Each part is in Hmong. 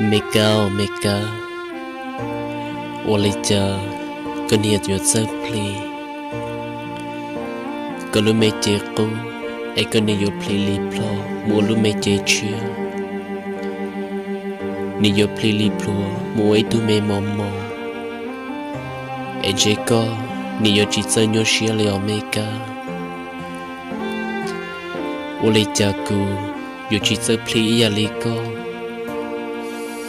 Me Kab, me Kab, ua li cas koj niam yuav txawj plhis koj lub me cev qub, es koj niam yuav plhis li plhuav mus ua lub me cev tshiab? Nws yuav plhis li plhuav mus ua ib tug me mos mos, es ntshe koj niam yuav tsis txawj nyuaj siab li os me Kab. Ua li cas kuv yuav tsis txawj plhis ib yam li koj,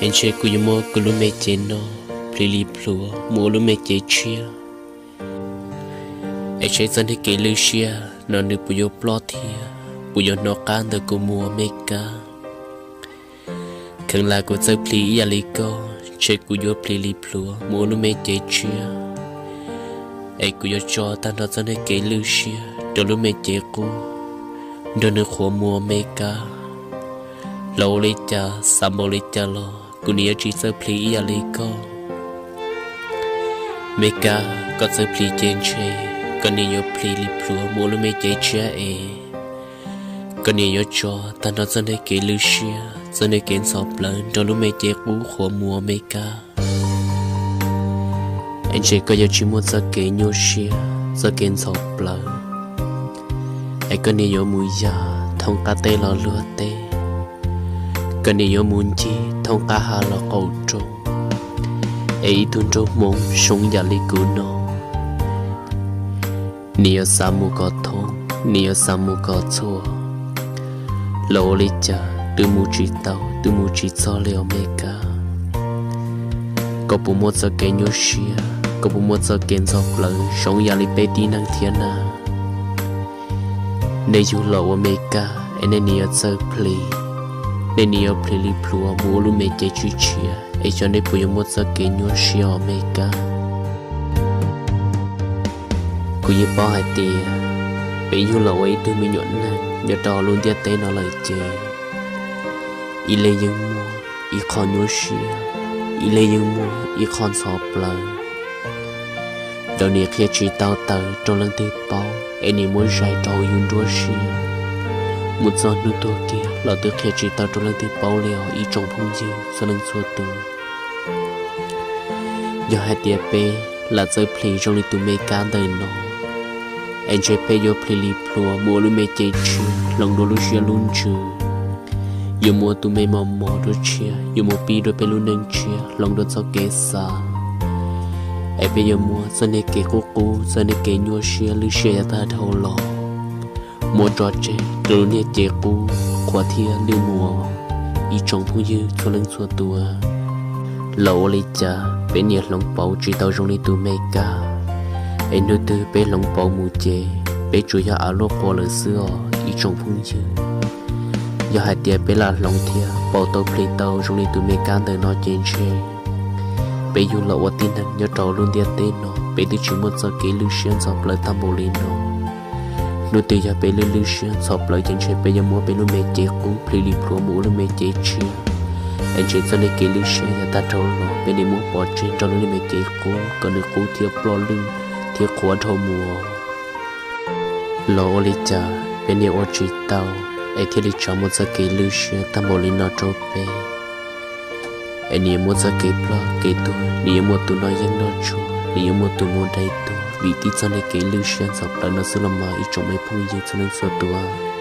es ntshe kuv yuav muab kuv lub me cev no plhis li plhuav mus ua lub me cev tshiab, es seb txoj niag kev lwj siab no nws puas yuav ploj thiab puas yuav hnov qab ntawm kuv mus os me Kab. Kheev lam kuv txawj plhis ib yam li koj, ntshe kuv yuav plhis li plhuav mus ua lub me cev tshiab, es kuv yuav tso tag nrho txoj niag kev lwj siab rau lub me cev qub, nrog nws qhuav mus os me Kab. Los ua li cas xav npaum li cas los kuv niam yuav tsis txawj plhis ib yam li koj. Me Kab, koj txawj plhis ces ntshe koj niam yuav plhis li plhuav mus ua lub me cev tshiab es koj niam yuav tso tag nrho txoj niag kev lwj siab, txoj niag kev ntxhov plawv nrog lub me cev qub qhuav mus os me Kab. Es ntshe koj yuav tsis muaj txoj kev nyuaj siab, txoj kev ntxhov plawv, es koj niam yuav mus yam thoob qab teb los luag teb, koj niam yuav mus ncig thoob qab hav los qaum roob, es ib tug nraug Hmoob zoo yam li kuv no, nws yuav xav mus kom thoob, nws yuav xav mus kom txhua, los ua li cas twb mus tsis tau, twb mus tsis txog li os me Kab. Koj puas muaj txoj kev nyuaj siab, koj puas muaj txoj kev ntxhov plawv zoo yam li peb tib neeg thiab na? Nej yug los ua me Kab es nej niam yuav txawj plhis, nej niam yuav plhis li plhuav mus ua lub me cev tshiab tshiab, es xyov nej puas yuav muaj txoj kev nyuaj siab os me Kab. Kuv yeej paub hais tias peb yug los ua ib tug me nyuam neeg nyob rau lub ntiaj teb no lawm ces ib leeg yeej muaj ib qho nyuaj siab, ib leeg yeej muaj ib qho ntxhov plawv. Txawm niam qhia tsis tau tawm rau leej twg paub es niam muab zais rau hauv yus nruab siab, mus txog hnub tuag kiag los twb qhia tsis tau rau leej twg paub li os ib tsoom phooj ywg txhua leej txhua tus. Yog hais tias peb lam txawj plhis zoo li tus me Kab ntawm no, es ntshe peb yuav plhis li plhuav mus ua lub me cev tshiab hloov dua lub siab lub ntsws, yuav mus ua tus me mos mos dua tshiab, yuav mus pib dua peb lub neej tshiab hloov dua txoj kev xav, es peb yuav muab txoj niag kev qub qub, txoj niag kev nyuaj siab lwj siab yav tag dhau los muab tso tseg rau lub niag cev qub qhuav thiab lwj mus. Ib tsoom phooj ywg txhua leej txhua tus, los ua li cas peb niam hloov pauv tsis tau zoo li tus me Kab, es hnub twg peb hloov pauv mus ces peb tsuas yog av luaj qua lawm xwb os ib tsoom phooj ywg. Yog hais tias peb lam hloov thiab pauv tau plhis tau zoo li tus me Kab ntawm no ces ntshe peb yug los ua tib neeg nyob rau lub ntiaj teb no peb twb tsis muaj txoj kev lwj siab ntxhov plawv tag npaum li no. Hnub twg yog peb lwj lwj siab ntxhov plawv ces ntshe peb yuav muab peb lub me cev qub plhis li plhuav mus ua lub me cev tshiab, es ntshe txoj niag kev lwj siab yav tag dhau los peb niam muab pov tseg nrog lub niag me cev qub kom nws qub thiab ploj lwj thiab qhuav dhau mus. Los ua li cas peb niam ua tsis tau es thiaj li tso muaj txoj kev lwj siab tag npaum li no rau peb, es nws yuav muaj txoj kev ploj kev tuag, nws yuav muaj tus noj yeeb noj tshuaj, nws yuav muaj tus mus dai tuag vim tib txoj niag kev lwj siab ntxhov plawv no xwb los mas ib tsoom me phooj ywg txhua leej txhua tus.